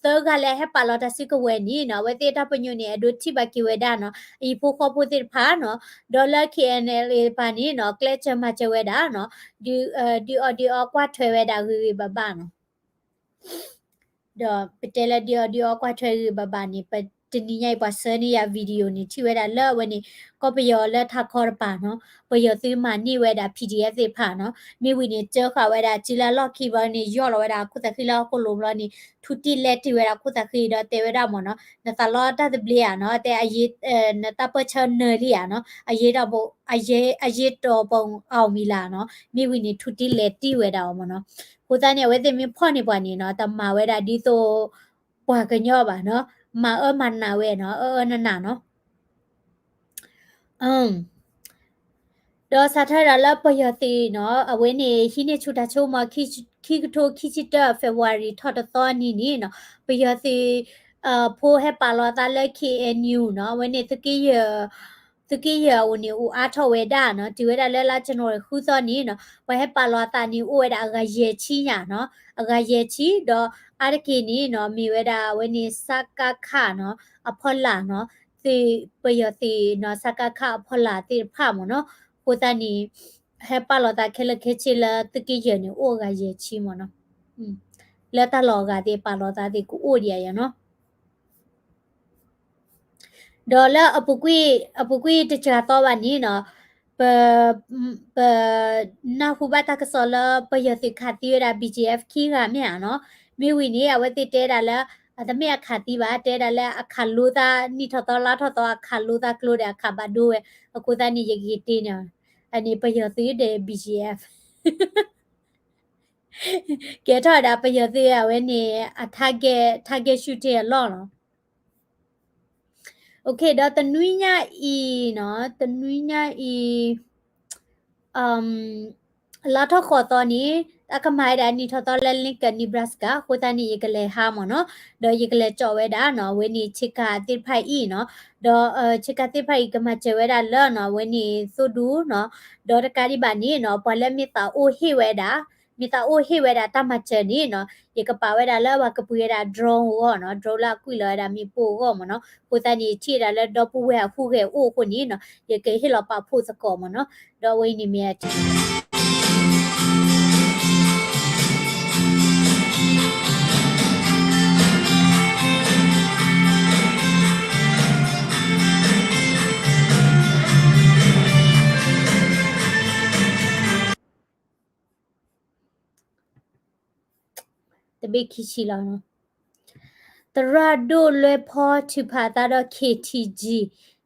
သုးသၢဂၤလၢဟဲပာ်လီၤတၢ်စုကဝဲၤန့ၣ်နီၤ အဝဲသ့ၣ်အတၢ်ပညိၣ်န့ၣ် အဲၣ်ဒိးထံၣ်ဘၣ်က့ၤဝဲဒၣ်နီၤ အဟံၣ်ဖိဃီဖိသ့ၣ်တဖၣ်နီၤ ဒီးလၢ K N L A တဖၣ်န့ၣ်နီၤ ကျဲးစၢးမၤစၢၤဝဲဒၣ်နီၤ ဒုးအီၣ်ဒုးအီကွၢ်ထွဲဝဲဒၣ်ဂ့ၤဂ့ၤဘၣ်ဘၣ်နီၤ. ဒီးပတဲလၢဒုးအီၣ်ဒုးအီကွၢ်ထွဲဂ့ၤဂ့ၤဘၣ်ဘၣ်န့ၣ် ပတနံၤညါအံၤပှၤဆှၢန့ၢ်ယၤ video န့ၣ် ထံၣ်ဝဲဒၣ်လၢအဝဲန့ၣ် ကီၢ်ပယီၤလၢထးခီတပၤနီၤ ပယီၤသုးမၤန့ၢ်ဝဲဒၣ် P D F သ့ၣ်တဖၣ်နီၤ မ့ၢ်ဝံၤန့ၣ် ကၢဃာ်ဝဲဒၣ်စုလၢအလီၢ်ခံဘျီန့ၣ် ယီၢ်လီၤဝဲဒၣ်အခိၣ်သးဃံလၢဟီၣ်ခိၣ်လိၤဘျီန့ၣ် ထူတံၢ်လဲၤတံၢ်ဝဲဒၣ်အခိၣ်သးဃံဒီးတဲဝဲဒၣ်မ့ၢ်နီၤ နသးလီတၢ်သဘျ့ဧါနီၤ တဲ နတၢ်ပၢၢ်ဆၢနၢၤလံဧါနီၤ အရေးတော်ပုံအောင်မည်လားနီၤ မ့ၢ်ဝံၤန့ၣ် ထူတံၢ်လဲၤတံၢ်ဝဲဒၣ်အီၤမ့ၢ်နီၤ. အဃိသတးန့ၣ် အဝဲသ့ၣ်မ့ၢ်ဖီၣ်န့ၢ်ပှၤန့ၣ်နီၤ တမၤဝဲဒၣ်ဒ်သိးပှၤကညီဘၣ်နီၤ မၤအၢမၤနးဝဲနီၤ အၢအၢနးနးနီၤ ဒီးစးထီၣ်ဒၣ်လၢပယီၤသုးနီၤ အဝဲန့ၣ် ဟံးန့ၢ်ဆူၣ်တၢ်ဆိကမိၣ် ခံကထိခံဆံတၢ February ထီၣ်တသီအနံၤန့ၣ်နီၤ ပယီၤသုးဖိဟဲပာ်လီၤသးလၢ K N U နီၤ အဝဲန့ၣ် သုးက့ယဲၢ်အအိၣ်န့ၣ် အိၣ်အါထီၣ်ဝဲဒၣ်နီၤ တုၤဝဲဒၣ်လၢလါ January ဃုသီန့ၣ်နီၤ ပှၤဟဲပာ်လီၤသးန့ၣ် အိၣ်ဝဲဒၣ်အဂၤယဲၢ်ဆံညါနီၤ အဂၤယဲၢ်ဆံ ဒီးအါတက့ၢ်န့ၣ်နီၤ မ့ၢ်ဝဲဒၣ်အဝဲန့ၣ် စကခ နီၤ အဖီလာ်နီၤ သုး ပယီၤသုးနီၤ စကခ အဖီလာ်သ့ၣ်တဖၣ်မ့ၢ်နီၤ အဃိသတးန့ၣ် ဟဲပာ်လီၤသးခဲလၢာ်ခဲဆ့လၢသုးက့ယဲၢ်န့ၣ် အိၣ်အဂၤယဲၢ်ဆံမ့ၢ်နီၤ လၢတၢ်လီၢ်အဂၤသ့ၣ်ပာ်လီၤသးသ့ၣ်ကအိၣ်ဒံးဧါနီၤ ဒီးလၢအပူၤကွံာ် အပူၤကွံာ်တစှၤသီဘၣ်န့ၣ်နီၤ ပ ပ နၢ်ဟူဘၣ်တၢ်ကစီၣ်လၢပယီၤသုးခးသံဝဲဒၣ် B G F ခံဂၤမ့ၢ်ဧါနီၤ မ့ၢ်ဝံၤန့ၣ် အဝဲသ့ၣ်တဲဒၣ်လၢ အတမ့ၢ်အခးသံဘၣ် တဲဒၣ်လၢအခးလိသးနံၣ်ထီၣ်သီလါထီၣ်သီ အခးလိသးကျိဒီးအခးဘၣ်ဒိဝဲ အဃိသတးန့ၣ် ယက့ၤတ့ၢ်န့ၣ် အန့ၣ်ပယီၤသုးဒီး B G F ကဲထီၣ်ဒၣ်ပယီၤသုးအဝဲန့ၣ် အ target target shooting အလီၢ်လီၤ ဒီးတနွံညါအံၤနီၤ တနွံညါအံၤ လါထီၣ်ဃိးသီန့ၣ် အကမၤဝဲဒၣ်နံၣ်ထီၣ်သီလၢ Lincoln Nebraska အဃိသတးန့ၣ် ယကလဲၤဟးမ့ၢ်နီၤ ဒီးယကလဲၤကၠီးဝဲဒၣ်နီၤ အဝဲန့ၣ်ဆ့ကၤသ့ၣ်တဖၣ်အံၤနီၤ ဒီးဆ့ကၤသ့ၣ်တဖၣ်အံၤကမၤစၢၤဝဲဒၣ်လၢနီၤ အဝဲန့ၣ်သိၣ်ဒူနီၤ ဒီးတကးဒံးဘၣ်န့ၣ်နီၤ ပှၤလၢမ့ၢ်သးအိၣ်ဟ့ၣ်ဝဲဒၣ် မ့ၢ်သးအိၣ်ဟ့ၣ်ဝဲဒၣ်တၢ်မၤစၢၤန့ၣ်နီၤ ယကပာ်ဝဲဒၣ်လၢပှၤကပှ့ၤဝဲဒၣ် drone အဂီၢ်နီၤ drone လၢအကွံာ်လီၤဝဲဒၣ်မ့ၣ်ပိၢ်အဂီၢ်မ့ၢ်နီၤ အဃိသတးန့ၣ် ထံၣ်ဝဲဒၣ်လၢဒီပုၢ်ဝဲၢ်အဟူးဂဲၤအိၣ်အဃိန့ၣ်နီၤ ယကဟ့ၣ်လီၤပာ်ဖှိၣ်သကိးမ့ၢ်နီၤ ဒီးအဝဲအံၤန့ၣ်မ့ၢ် တဘ့ၣ်ခံဆံလီၤနီၤ သရၣ်ဒိၣ်လွဲဖီထုးဖးအသးဒီး K T G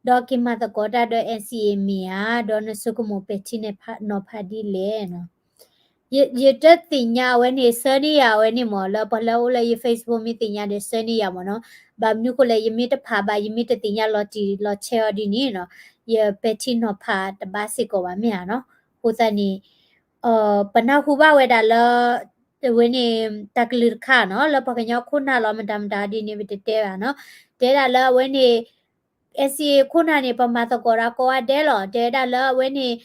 ဒီးက့ၤမၤသကိးတၢ်ဒီး N C A မ့ၢ်ဧါ ဒီးနဆိကမိၣ်ပဲာ်ထံနီၤဖးဒ်လဲၣ်နီၤ ယတသ့ၣ်ညါအဝဲန့ၣ် ဆှၢန့ၢ်ယၤအဝဲန့ၣ်မ့ၢ် လၢပှၤလၢအအိၣ်လၢယ Facebook မ့ၢ်သ့ၣ်ညါဒီးဆှၢန့ၢ်ယၤမ့ၢ်နီၤ ဘၣ်မနုၤဃိလဲၣ် ယမ့ၢ်တဖးဘၣ် ယမ့ၢ်တသ့ၣ်ညါလီၤတံၢ်လီၤဆဲးအီၤဒ်န့ၣ်နီၤ ယပဲာ်ထံနီၤဖးတဘၣ်စ့ၢ်ကီးဘၣ်မ့ၢ်ဧါနီၤ အဃိသတးန့ၣ် ပနၢ်ဟူဘၣ်ဝဲဒၣ်လၢ အဝဲန့ၣ် တၢ်ကလုၢ်တခါနီၤ လၢပှၤကညီခိၣ်နၢ်လီၤမတၤမတၤဒ်န့ၣ် ပတတဲဘၣ်နီၤ တဲဒၣ်လၢအဝဲန့ၣ် N C A ခိၣ်နၢ်န့ၣ် ပမၤသကိးတၢ်ကိးဂၤဒဲးလီၤ တဲဝဲဒၣ်လၢအဝဲန့ၣ်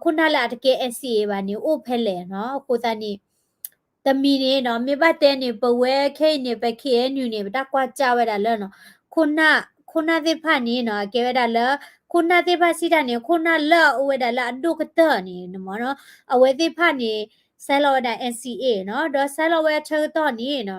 ခိၣ်နၢ်လၢအတကဲ N C A ဘၣ်န့ၣ် အိၣ်ဖဲလဲၣ်နီၤ အဃိသတးန့ၣ် တမံၤန့ၣ်နီၤ မ့ၢ်ဘၣ်တဲန့ၣ် ပဝဲခဲအံၤန့ၣ် ပ K N U န့ၣ် ပတၢ်ကွၢ်ကၢ်ဝဲဒၣ်လၢနီၤ ခိၣ်နၢ် ခိၣ်နၢ်သ့ၣ်တဖၣ်န့ၣ်နီၤ အကဲဝဲဒၣ်လၢ ခိၣ်နၢ်သ့ၣ်တဖၣ်စံးတၢ်န့ၣ် ခိၣ်နၢ်လၢအအိၣ်ဝဲဒၣ်လၢအဒိၣ်ကတၢၢ်န့ၣ်မ့ၢ်နီၤ အဝဲသ့ၣ်တဖၣ်န့ၣ် ဆဲးလီၤဝဲဒၣ် N C A နီၤ ဒီးဆဲးလီၤဝဲအဆၢကတီၢ်န့ၣ်နီၤ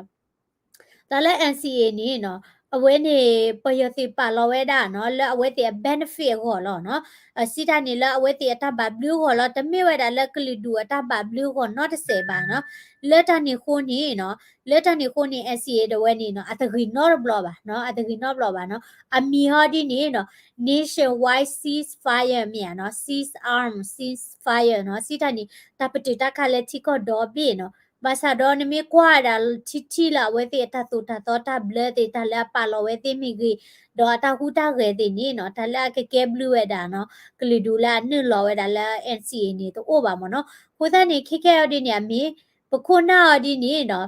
တၢ်လၢ N C A န့ၣ်နီၤ အဝဲန့ၣ် ပယီၤသုးပာ်လီၤဝဲဒၣ်နီၤ လၢအဝဲသ့ၣ်အ benefit အဂီၢ်လီၤနီၤ စံးတၢ်န့ၣ်လၢအဝဲသ့ၣ်အတၢ်ဘၣ်ဘျုးအဂီၢ်လီၤ တမ့ၢ်ဝဲဒၣ်လၢကလုာ်ဒူၣ်အတၢ်ဘၣ်ဘျုးအဂီၢ်နီတစဲးဘၣ်နီၤ လၢတၢ်န့ၣ်အဃိန့ၣ်နီၤ လၢတၢ်န့ၣ်အဃိန့ၣ် N C A ဒၣ်ဝဲန့ၣ်နီၤ အတဂ့ၤနီတဘျီဘၣ်နီၤ အတဂ့ၤနီတဘျီဘၣ်နီၤ အမံၤဟီဒ်န့ၣ်နီၤ Nationwide Ceasefire မ့ၢ်ဧါနီၤ Cease Arm Ceasefire နီၤ စံးတၢ်န့ၣ် တၢ်ပတုာ်တၢ်ခးလၢထံကီၢ်ဒီဘ့ၣ်နီၤ ဘၣ်ဆၣ်ဒီးနမ့ၢ်ကွၢ်ဒၣ်ထံထံလၢ အဝဲသ့ၣ်အတၢ်သိၣ်တၢ်သီတၢ်ဘျၢသ့ၣ် တၢ်လၢအပာ်လီၤဝဲသ့ၣ်မ့ၢ်ဂ့ၤ, ဒီးအတၢ်ဟူးတၢ်ဂဲၤသ့ၣ်န့ၣ်နီၤ, တၢ်လၢအကကဲဘျုးဝဲဒၣ်နီၤ, ကလုာ်ဒူၣ်လၢအနုာ်လီၤဝဲဒၣ်လၢ N C A န့ၣ် တအိၣ်ဘၣ်မ့ၢ်နီၤ. အဃိသတးန့ၣ် ခဲကဲအီၤဒ်န့ၣ် အမ့ၢ် ပခိၣ်နၢ်အီၤဒ်န့ၣ်နီၤ,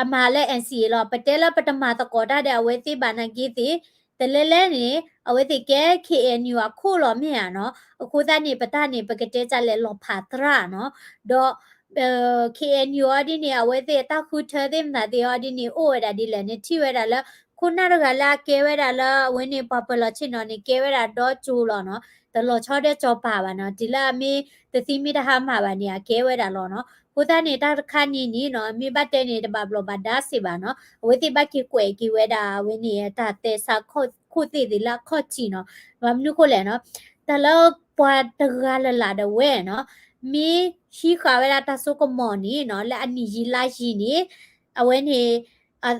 အမၤလၢ N C A လီၤ. ပတဲလၢပတမၤသကိးတၢ်ဒီးအဝဲသ့ၣ်ဘၣ်နာ်က့သ့ၣ် တလဲလဲန့ၣ် အဝဲသ့ၣ်ကဲ K N U အခိၣ်လီၤမ့ၢ်ဧါနီၤ. အဃိသတးန့ၣ် ပတၢ်န့ၣ် ပကတဲတၢ်လဲာ်လီၤဖးသရၣ်နီၤ. ဒီး K N U အီၤဒ်န့ၣ် အဝဲသ့ၣ်တၢ်ဃုထၢသ့ၣ်မတၤသ့ၣ်အီၤဒ်န့ၣ် အိၣ်ဝဲဒၣ်ဒ်လဲၣ်န့ၣ် ထံၣ်ဝဲဒၣ်လၢ ခိၣ်နၢ်တဂၤလၢအကဲဝဲဒၣ်လၢအဝဲန့ၣ် ပှၤပၢၤလီၤဆ့ၣ်နီၤန့ၣ် ကဲဝဲဒၣ်ဒီကၠိလီၤနီၤ. တလီၤဆီဒီးစီၤပၤဘၣ်နီၤ. တုၤလၢအမ့ၢ်တသံမ့ၢ်တဟါမၢ်ဘၣ်န့ၣ် အကဲဝဲဒၣ်လီၤနီၤ. အဃိသတးန့ၣ် တၢ်တခါန့ၣ်န့ၣ်နီၤ အမ့ၢ်ဘၣ်တဲန့ၣ် တဘၣ်ဘျီးဘၣ်ဒါစ့ၢ်ဘၣ်နီၤ. အဝဲသ့ၣ်ဘၣ်က့ၤကွဲးက့ၤဝဲဒၣ်အဝဲန့ၣ် တၢ်သဲစးခိၣ်သ့ၣ်သ့ၣ်လၢအခီၣ်ထံးနီၤ. ဘၣ်မနုၤဃိလဲၣ်နီၤ. တၢ်လၢပှၤတဂၤလၢ်လၢ်ဒၣ်ဝဲနီၤ မ့ၢ်ဟံးဃာ်ဝဲဒၣ်တၢ်စိကမီၤန့ၣ်နီၤ လၢအနံၣ်ယံာ်လါယံာ်န့ၣ် အဝဲန့ၣ် အ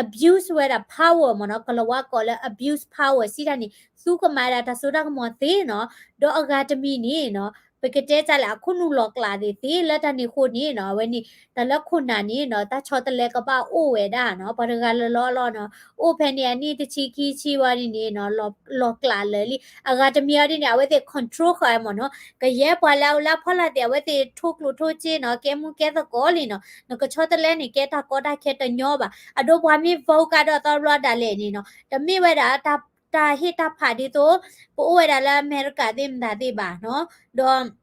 abuse ဝဲဒၣ် power မ့ၢ်နီၤ. ကလၤဝါကိးလၢ abuse power စံးတၢ်န့ၣ် သူကမၤဝဲဒၣ်တၢ်စိတၢ်ကမီၤသ့နီၤ. ဒီးအဂၤတမံၤန့ၣ်နီၤ ပကတဲတၢ်လၢအခိၣ်နူာ်လီၤကျးသ့ၣ်သ့ လၢတၢ်န့ၣ်အဃိန့ၣ်နီၤ အဝဲန့ၣ် တၢ်လၢခိၣ်နၢ်န့ၣ်နီၤ တၢ်ဆီတလဲကဘၣ်အိၣ်ဝဲဒၣ်နီၤ. ပှၤတဂၤလၢ်လၢ်လီၤနီၤ အိၣ်ဖဲန့ၣ်အနံၣ်တဆံခံဆံဝဲဒ်န့ၣ်နီၤ လီၤကျးလၢာ်လံ. အဂၤတမံၤအီၤဒ်န့ၣ် အဝဲသ့ၣ် control ဃာ်မ့ၢ်နီၤ. ကယဲၢ်ပှၤလၢအအိၣ်လၢအဖီလာ်သ့ၣ် အဝဲသ့ၣ်ထိၣ်ကျိၣ်ထိၣ်စ့နီၤ ကဲမူကဲသကိးလံနီၤ. နကဆီတလဲန့ၣ် ကဲတၢ်ကီတၢ်ခဲတညီဘၣ်. အဒိပှၤမ့ၢ် vote ကဒီးသီတဘျီဒၣ်လဲာ်န့ၣ်နီၤ တမ့ၢ်ဝဲဒၣ် တၢ်ဟ့ၣ်တၢ်ဖးဒ်သိး ပအိၣ်ဝဲဒၣ်လၢအမဲရကၤသ့ၣ်မတၤသ့ၣ်ဘၣ်နီၤ. ဒီး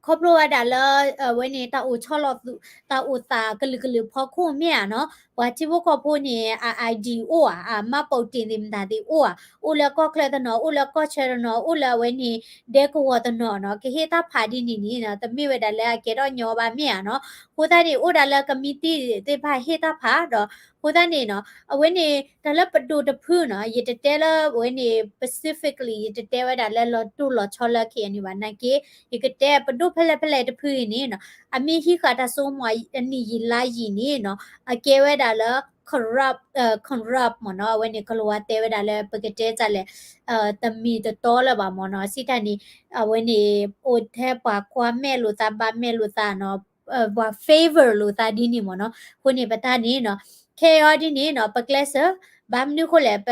ခီဖျိဝဲဒၣ်လၢ အဝဲန့ၣ် တၢ်အိၣ်ဆီလီၤသူၣ် တၢ်အိၣ်သးကလုာ်ကလုာ်ဖီခိၣ်မ့ၢ်ဧါနီၤ. ပှၤထံဖိကီၢ်ဖိန့ၣ် အ ID အိၣ်ဧါ, အမှတ်ပုံတင် သ့ၣ်မတၤသ့ၣ်အိၣ်ဧါ, အိၣ်လၢကီၢ်ချၢတနီၤ, အိၣ်လၢကီၢ်ဆၢတနီၤ, အိၣ်လၢအဝဲန့ၣ် ဒဲကဝီၤတနီၤနီၤ, ကဟ့ၣ်တၢ်ဖးဒ်န့ၣ်န့ၣ်နီၤ တမ့ၢ်ဝဲဒၣ်လၢအကဲထီၣ်ညီဘၣ်မ့ၢ်ဧါနီၤ. အဃိသတးန့ၣ် အိၣ်ဒၣ်လၢကမံးတံာ်သ့ၣ်တဖၣ်ဟ့ၣ်တၢ်ဖးဒီး အဃိသတးန့ၣ်နီၤ အဝဲန့ၣ် တၢ်လၢပဒိၣ်တဖုနီၤ ယတတဲလၢအဝဲန့ၣ် specifically ယတတဲဝဲဒၣ်လၢလီၤတိၢ်လီၤဆီလၢ K N U ဘၣ် နာ်က့ ယကတဲပဒိၣ်ဖဲလဲၣ်ဖဲလဲၣ်တဖုအံၤန့ၣ်နီၤ အမ့ၢ်ဟံးဃာ်တၢ်စိကမီၤအနံၣ်ယံာ်လါယံာ်န့ၣ်နီၤ အကဲဝဲဒၣ်လၢ corrupt, corrupt မ့ၢ်နီၤ အဝဲန့ၣ် ကလၤဝါတဲဝဲဒၣ်လၢပကတဲတၢ်လဲၣ် တမံၤတတီလၢၤဘၣ်မ့ၢ်နီၤ စံးတၢ်န့ၣ် အဝဲန့ၣ် အိၣ်ထဲပှၤကွၢ်မဲာ်လိာ်သးဘၣ်မဲာ်လိာ်သးနီၤ ပှၤ favor လိာ်သးဒ်န့ၣ်မ့ၢ်နီၤ အဃိန့ၣ်ပတၢ်န့ၣ်နီၤ ခဲအံၤဒ်န့ၣ်နီၤ ပကျဲးစၢး ဘၣ်မနုၤဃိလဲၣ် ပ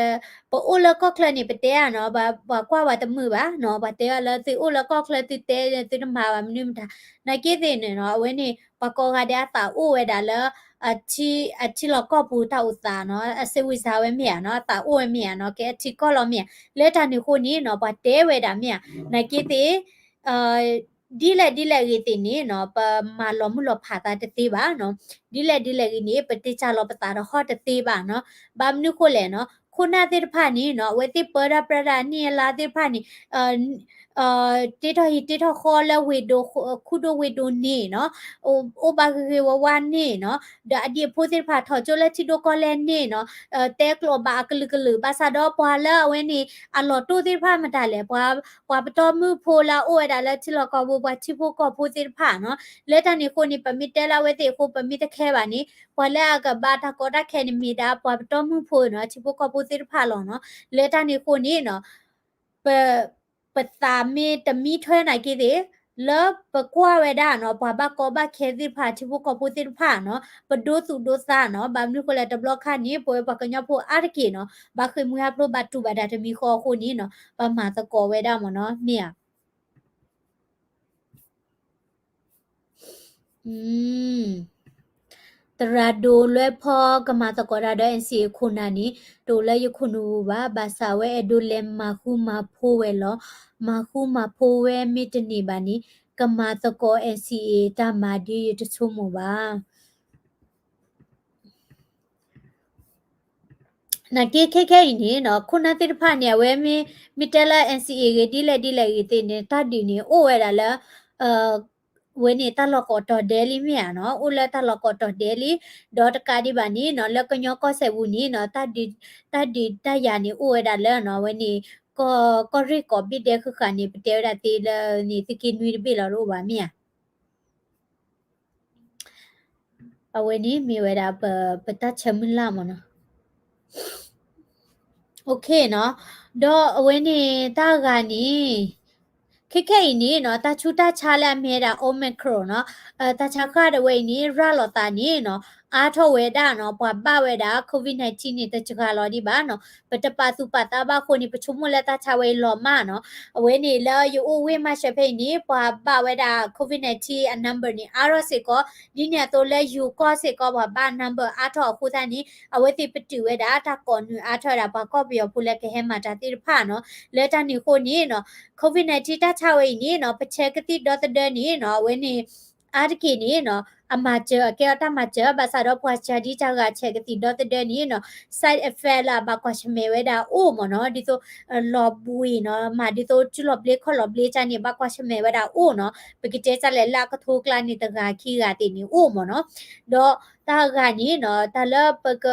ပအိၣ်လၢကီၢ်ချၢန့ၣ် ပတဲဧါနီၤ ပှၤကွၢ်ဝဲတမုာ်ဘၣ်နီၤ ပှၤတဲအီၤလၢသုအိၣ်လၢကီၢ်ချၢ သုတဲသုတမၤဘၣ်မနုၤမတၤ နာ်က့သ့ၣ်န့ၣ်နီၤ အဝဲန့ၣ် ပှၤကိးဂၤဒဲးအသးအိၣ်ဝဲဒၣ်လၢ အထံ အထံလီၢ်ကီၢ်ပူၤတၢ်အိၣ်သးနီၤ အစ့ဝံစါဝဲမ့ၢ်ဧါနီၤ အသးအိၣ်ဝဲမ့ၢ်ဧါနီၤ ကဲအထံကီၢ်လီၤမ့ၢ်ဧါ လၢတၢ်န့ၣ်အဃိန့ၣ်နီၤ ပှၤတဲဝဲဒၣ်မ့ၢ်ဧါ နာ်က့သ့ၣ် ဒ်လဲၣ်ဒ်လဲၣ်ဂ့ၤသ့ၣ်န့ၣ်နီၤ ပမၤလီၤမုၢ်လီၤဖးသးတသ့ဘၣ်နီၤ ဒ်လဲၣ်ဒ်လဲၣ်ဂ့ၤန့ၣ် ပတ့ၢ်စၢ်လီၤပသးတဟီၣ်တသ့ဘၣ်နီၤ ဘၣ်မနုၤဃိလဲၣ်နီၤ ခိၣ်နၢ်သ့ၣ်တဖၣ်န့ၣ်နီၤ အဝဲသ့ၣ်ပၢဒၣ်ပြၢဒၣ်နံၣ်အလါသ့ၣ်တဖၣ်န့ၣ် တ့ထီၣ်ဟံၣ်တ့ထီၣ်ဃီလၢဝ့ၢ်ဒိၣ် ခူဒိၣ်ဝ့ၢ်ဒိၣ်န့ၣ်နီၤ အိၣ်ဘၣ်ဂ့ၤဂ့ၤဝါဝါန့ၣ်နီၤ ဒီးအဒံၣ်အဖိသ့ၣ်တဖၣ်ထီၣ်ကၠိလၢထံဒိၣ်ကီၢ်လဲၢ်န့ၣ်နီၤ တဲကျိာ်ဘၣ်အကလုာ်ကလုာ် ဘၣ်ဆၣ်ဒီးပှၤလၢအဝဲန့ၣ် အလီၢ်တိၢ်သ့ၣ်တဖၣ်မတၤလဲၣ် ပှၤ ပှၤပတီၢ်မုၢ်ဖိလၢအအိၣ်ဝဲဒၣ်လၢထံလီၢ်ကီၢ်ပူၤ ပှၤထံဖိကီၢ်ဖိသ့ၣ်တဖၣ်နီၤ လၢတၢ်န့ၣ်အဃိန့ၣ် ပမ့ၢ်တဲလၢအဝဲသ့ၣ်အဃိ ပမ့ၢ်တခဲဘၣ်န့ၣ် ပှၤလၢအကဘၣ်တၢ်ကီတၢ်ခဲန့ၣ်မ့ၢ်ဒၣ်ပှၤပတီၢ်မုၢ်ဖိနီၤ ထံဖိကီၢ်ဖိသ့ၣ်တဖၣ်လီၤနီၤ လၢတၢ်န့ၣ်အဃိန့ၣ်နီၤ ပ ပသးမ့ၢ်တမံထွဲနာ်က့သ့ၣ် လၢပကွၢ်ဝဲဒၣ်နီၤ ပှၤဘၣ်ကီဘၣ်ခဲသ့ၣ်တဖၣ် ထံဖိကီၢ်ဖိသ့ၣ်တဖၣ်နီၤ ပဒိသူၣ်ဒိသးနီၤ ဘၣ်မနုၤဃိလဲၣ် တဘျီခါန့ၣ် ပဝဲပှၤကညီဖိအါတက့ၢ်နီၤ ဘၣ်ဃ့ၢ်မှံဟးဖျိးဘၣ်တူၢ်ဘၣ်တၢ်တမံၤဃီအဃိန့ၣ်နီၤ ပမၤသကိးဝဲဒၣ်မ့ၢ်နီၤ မ့ၢ်ဧါ သရၣ်ဒိၣ်လွဲဖီကမၤသကိးတၢ်ဒီး N C A ခိၣ်နၢ်န့ၣ် တအိၣ်လၢယခိၣ်နူာ်ပူၤဘၣ် ဘၣ်ဆၣ်ဝဲအဲၣ်ဒိးလဲၤမၤဃူမၤဖိးဝဲလီၤ. မၤဃူမၤဖိးဝဲမ့ၢ်တန့ၢ်ဘၣ်န့ၣ် ကမၤသကိး N C A တၢ်မၤဒ်ယတဆိကမိၣ်ဘၣ်. နာ်က့ခဲခဲအံၤန့ၣ်နီၤ ခိၣ်နၢ်သ့ၣ်တဖၣ်န့ၣ် အဝဲမ့ၢ် မ့ၢ်တဲလၢ N C A ဂ့ၤဒ်လဲၣ်ဒ်လဲၣ်ဂ့ၤသ့ၣ်န့ၣ် တၢ်ဒုးန့ၣ် အိၣ်ဝဲဒၣ်လၢ ဝဲန့ၣ်တၢ်လီၢ်ကိးတီၤဒဲးလံမ့ၢ်ဧါနီၤ အိၣ်လၢတၢ်လီၢ်ကိးတီၤဒဲးလံ ဒီးတကးဒံးဘၣ်န့ၣ်နီၤ လၢကညီကီၢ်စဲၣ်ပူၤန့ၣ်နီၤ တၢ်ဒုး တၢ်ဒုးတၢ်ယၤန့ၣ် အိၣ်ဝဲဒၣ်လၢနီၤ ဝဲန့ၣ် ကီၢ် ကီၢ်ရ့ၣ်ကိးဘ့ၣ်ဒဲးဃၣ်ဃၣ်န့ၣ် ပတဲဝဲဒၣ်သ့လၢန့ၣ် သုးက့နွံတဘ့ၣ်လီၤတအိၣ်ဘၣ်မ့ၢ်ဧါ အဝဲန့ၣ်မ့ၢ်ဝဲဒၣ်ပ ပတၢ်ဆၢမုၢ်လၢ်မ့ၢ်နီၤ OK နီၤ ဒီးအဝဲန့ၣ်တၢ်ဂၤန့ၣ် ခဲခဲအံၤန့ၣ်နီၤ တၢ်ဆူးတၢ်ဆါလၢအမ့ၢ်ဝဲဒၣ် Omicron နီၤ တၢ်ဆါဃၢ်ဒၣ်ဝဲအံၤန့ၣ် ရၤလီၤသးန့ၣ်နီၤ အါထီၣ်ဝဲဒၣ်နီၤ ပှၤဘၣ်ဝဲဒၣ် COVID nineteen န့ၣ် တစှၤလီၤဒံးဘၣ်နီၤ. ပတပာ်သူၣ်ပာ်သးဘၣ်အဃိန့ၣ် ပဆိကမိၣ်လၢတၢ်ဆါဝဲအံၤလီၤမၢ်နီၤ. အဝဲန့ၣ်လၢယအိၣ်ဝ့ၢ်မၤရှဲဖဲအံၤန့ၣ် ပှၤဘၣ်ဝဲဒၣ် COVID nineteen အ number န့ၣ် အါထီၣ်စ့ၢ်ကီး, ဒ်န့ၣ်အသိးလၢယိၤကီၢ်စ့ၢ်ကီး ပှၤဘၣ် number အါထီၣ်အဃိသတးန့ၣ် အဝဲသ့ၣ်ပတုာ်ဝဲဒၣ်တၢ်ကိးနွံအါထီၣ်ဝဲဒၣ် ပှၤကီၢ်ပယီၤဖိလၢကဟဲမၤတၢ်သ့ၣ်တဖၣ်နီၤ. လၢတၢ်န့ၣ်အဃိန့ၣ်နီၤ COVID nineteen တၢ်ဆါဝဲအံၤန့ၣ်နီၤ ပဆဲးကသံၣ်ဒီသဒၢန့ၣ်နီၤ အဝဲန့ၣ် အါတက့ၢ်န့ၣ်နီၤ အမၤစၢၤ အကဲထီၣ်တၢ်မၤစၢၤ ဘၣ်ဆၣ်ဒီးပှၤစှၤဒ်တၢ်ဂၤဆဲးကသံၣ်ဒီသဒၢန့ၣ်နီၤ side effect လၢအဘၣ်ကွၢ်ဆၢၣ်မဲာ်ဝဲဒၣ်အိၣ်မ့ၢ်နီၤ. ဒ်သိး လီၤဘှံးနီၤ မၤဒ်သိးစုလီၤဘျ့ခီၣ်လီၤဘျ့ကၢ်န့ၣ် ဘၣ်ကွၢ်ဆၢၣ်မဲာ်ဝဲဒၣ်အိၣ်နီၤ. ပကတဲတၢ်လဲၣ်လၢအကထိကျါန့ၣ် တဂၤခံဂၤသ့ၣ်န့ၣ်အိၣ်မ့ၢ်နီၤ. ဒီးတၢ်ဂၤန့ၣ်နီၤ တၢ်လၢပက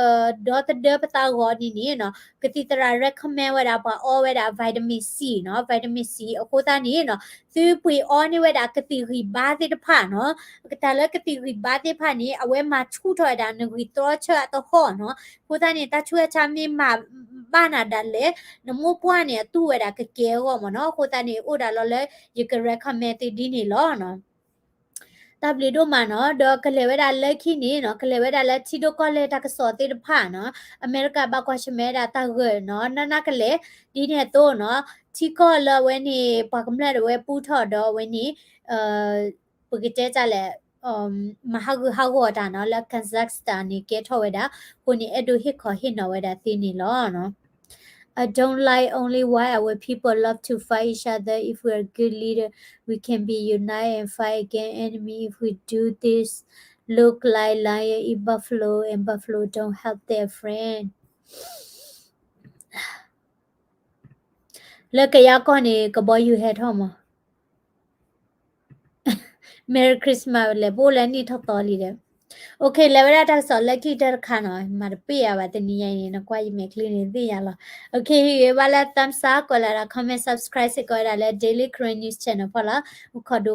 ဒီသဒၢပသးဂီၤန့ၣ်န့ၣ်နီၤ ကသံၣ်သရၣ် recommend ဝဲဒၣ်ပှၤအီဝဲဒၣ် vitamin C နီၤ vitamin C အဃိသတးန့ၣ်နီၤ သုပှ့ၤအီန့ၢ်ဝဲဒၣ်ကသံၣ်ဂံၢ်ဘါသ့ၣ်တဖၣ်နီၤ. တၢ်လၢကသံၣ်ဂံၢ်ဘါသ့ၣ်တဖၣ်န့ၣ် အဝဲမၤဆူၣ်ထီၣ်ဝဲဒၣ်နဂံၢ်သီဆၢအသဟီၣ်နီၤ. အဃိသတးန့ၣ် တၢ်ဆူးတၢ်ဆါမ့ၢ်မၤဘၣ်နၤဒၣ်လဲာ် နမိၢ်ပှၢ်န့ၣ် အတူၢ်ဝဲဒၣ်ကကဲအဂီၢ်မ့ၢ်နီၤ. အဃိသတးန့ၣ် အိၣ်ဒၣ်လီၤလၢ ယက recommend သုဒ်န့ၣ်လီၤနီၤ. တၢ်ဘျုးဒိၣ်မးနီၤ. ဒီးကလဲၤဝဲဒၣ်လၢခံန့ၣ်နီၤ ကလဲၤဝဲဒၣ်လၢထံဒိၣ်ကီၢ်လဲၢ်တၢ်ကစီၣ်သ့ၣ်တဖၣ်နီၤ အမဲရကၤဘၣ်ကွၢ်ဆၢၣ်မဲာ်ဝဲဒၣ်တၢ်ဂၢၢ်နီၤ နၢ်နၢ်ကလဲာ် ဒ်န့ၣ်အသိးနီၤ ထံကီၢ်လၢအဝဲန့ၣ် ပှၤကမျၢၢ်ဒၣ်ဝဲပူထီၣ်ဒီးအဝဲန့ၣ် ပကတဲတၢ်လဲၣ် မၤဟးဂူာ်ဟးဂီၤတၢ်နီၤ လၢ Kazakhstan န့ၣ် ကဲထီၣ်ဝဲဒၣ် အဃိန့ၣ် အဲၣ်ဒိးဟ့ၣ်ခီဟ့ၣ်နီၤဝဲဒၣ်သ့န့ၣ်လီၤ. I don't like only why our people love to fight each other. If we are good leader, we can be united and fight against enemy. If we do this, look like lion eat buffalo and buffalo don't help their friend. လၢကယၤကီၢ်န့ၣ် ကဘီယူၤဟဲထီၣ်မး Merry Christmas လဲၤပအိၣ်လၢနံၣ်ထီၣ်သီလံဒီး OK လဲၤဝဲဒၣ်တၢ်ကစီၣ်လၢခံတၢ်တခါနီၤ မၤတပ့ၢ်ယၤဘၣ်တနံၤညါအံၤန့ၣ် နကွၢ်ယမဲာ်ချံန့ၣ်သ့ၣ်ညါလီၤ. OK ဟ့ၣ်ဂ့ၤဘၣ်လၢ thumbs up ကွဲးလီၤဒၣ် comment subscribe စ့ၢ်ကီးဝဲဒၣ်လၢ Daily Karen News Channel ဖီလာ် အိၣ်ခိးဒိ